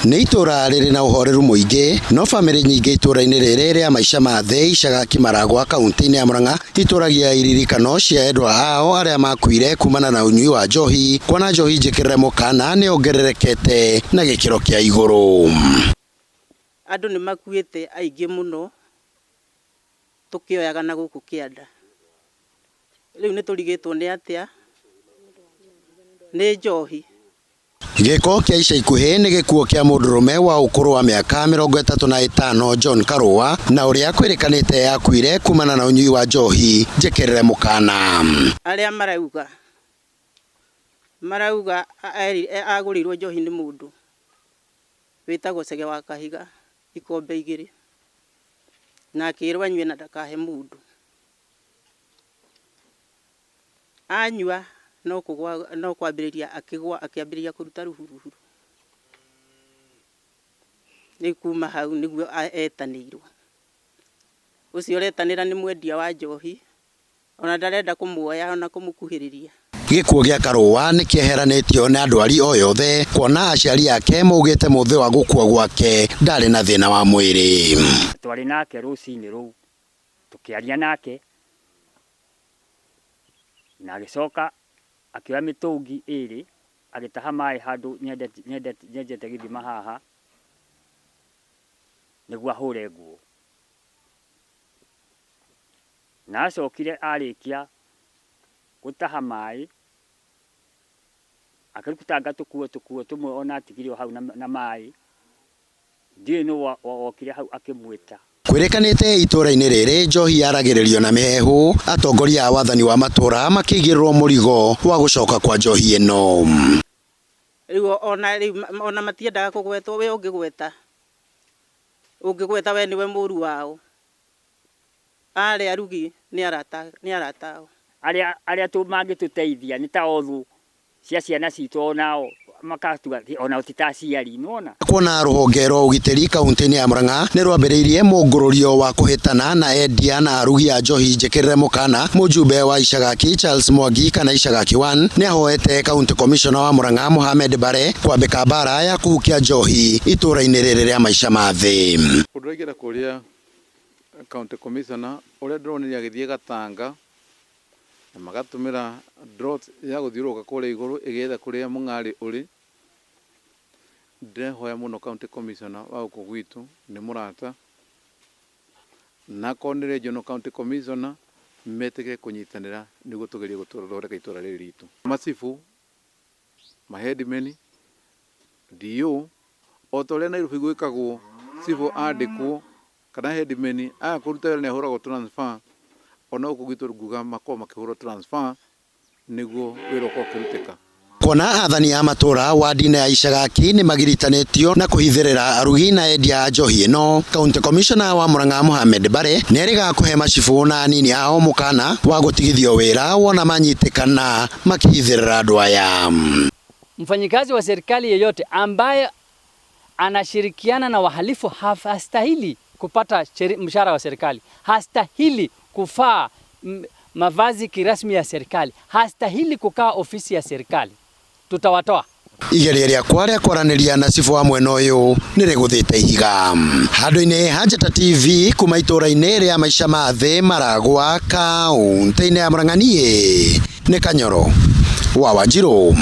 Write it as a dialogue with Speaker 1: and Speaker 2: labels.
Speaker 1: Nĩ itũũra rĩrĩ na ũhoreru mũingĩ, no bamĩrĩ nyingĩ itũũra-inĩ rĩrĩ rĩa maica ma thĩ Icagaki Maragwa kaunti-inĩ ya Murang'a itũragia iririkano cia endwa ao arĩa makuire kumana na ũnyui wa njohi, kuona njohi njĩkĩrĩre mũkana nĩ yongererekete na gĩkĩro kĩa igũrũ.
Speaker 2: Andũ nĩ makuĩte aingĩ mũno tũkĩoyaga na gũkũ kĩanda. Rĩu nĩ tũrigĩtwo nĩ atĩa? Nĩ njohi.
Speaker 1: Gĩko kĩa ica ikuhĩ nĩ gĩkuo kĩa mũndũrũme wa ũkũrũ wa mĩaka 35 John Karũa na ũrĩa kwĩrĩkanĩte akuire kumana na ũnyui wa njohi njĩkĩrĩre mũkana.
Speaker 2: Arĩa marauga marauga agũrĩirwo njohi nĩ mũndũ wĩtagwo Chege wa Kahiga ikombe igĩrĩ na akĩrwo anyue na ndakahe mũndũ. Anyua no kũgwa no kwambĩrĩria akĩgwa akĩambĩrĩria kũruta rũhuruhuru. Rĩu kuma hau nĩguo etanĩirwo. Ũcio ũretanĩra nĩ mwendia wa njohi, ona ndarenda kũmuoya ona kũmũkuhĩrĩria.
Speaker 1: Gĩkuũ gĩa Karũa nĩ kĩeheranĩtio na ndwari o yothe kuona aciari ake maugĩte mũthĩ wa gũkua gwake ndarĩ na thĩna wa mwĩrĩ.
Speaker 3: Twarĩ nake rũcinĩ rũu tũkĩaria nake na agĩcoka akĩoya mĩtũngi ĩrĩ agĩtaha maĩ handũ nyenjete gĩthima haha nĩguo ahũre nguo. Na acokire arĩkia gũtaha maĩ akĩrutanga tũkuo tũkuo tũmwe ona atigire o hau na maĩ, ndiũĩ nũ wokire hau akĩmwĩta.
Speaker 1: Kwĩrĩkanĩte itũra-inĩ rĩrĩ njohi yaragĩrĩrio na mĩheehũ, atongoria a wathani wa matũra makĩigĩrĩrwo mũrigo wa gũcoka kwa njohi ĩno.
Speaker 2: Rĩu ona rĩu ona matiendaga kũgwetwo, we ũngĩgweta, ũngĩgweta we nĩwe mũru wao. Arĩa arugi nĩ arata, nĩ arata ao.
Speaker 3: Arĩa arĩa mangĩtũteithia nĩ ta othũ cia ciana citũ onao makatua onao ti ta aciari nĩwona.
Speaker 1: Kuona rũhonge rwa ũgitĩri kaunti-inĩ ya Murang'a nĩ rwambĩrĩirie mũngũrũrio wa kũhĩtana na endia na arugi a njohi njĩkĩrĩre mũkana, mũjumbe wa Icagaki Charles Mwangi kana Icagaki 1 nĩ ahoete County Commissioner wa Murang'a Mohamed Bare kwambĩka mbara ya kũhukia njohi itũra-inĩ rĩrĩ rĩa maica ma thĩ.
Speaker 4: Ũndũ ũrĩa ingĩenda kũria County Commissioner ũrĩa ndĩronire agĩthiĩ Gatanga na magatũmĩra drones ya gũthiũrũrũka kũrĩa igũrũ ĩgĩetha kũrĩa mũng'arĩ ũrĩ. Ndĩrehoya mũno County Commissioner wa gũkũ gwitũ nĩ mũrata, na akorwo nĩ Regional County Commissioner metĩkĩre kũnyitanĩra nĩguo tũgerie gũthondeka itũra rĩrĩ ritũ. Macibũ, maheadmen, DO, o ta ũrĩa Nairobi gwĩkagwo, cibũ andĩkwo kana headman aya kũruta wĩra nĩ ahũragwo transfer, ona gũkũ gwitũ nguga makorwo makĩhũrwo transfer nĩguo wĩra ũkorwo ũkĩrutĩka.
Speaker 1: Kuona athani a matũra wadi-inĩ ya Icagaki nĩ magiritanĩtio na kũhithĩrĩra arugi na endia a njohi ĩno, County Commissioner wa Murang'a Mohamed Bare nĩ erĩga kũhe macibũ na anini ao mũkana wa gũtigithio wĩra wona manyitĩkana makĩhithĩrĩra andũ aya.
Speaker 5: Mfanyikazi wa serikali yeyote ambaye anashirikiana na wahalifu hastahili kupata mshahara wa serikali, hastahili kuvaa mavazi kirasmi ya serikali, hastahili kukaa ofisi ya serikali. Tutawatoa.
Speaker 1: Igeria rĩakwa rĩa kwaranĩria na cibũ wa mwena ũyũ nĩ rĩgũthĩte ihiga handũ-inĩ ha Njata TV kuma itũra-inĩ rĩa maica ma thĩ Maragwa kaunti-inĩ ya Murang'a niĩ nĩ Kanyoro wa Wanjirũ.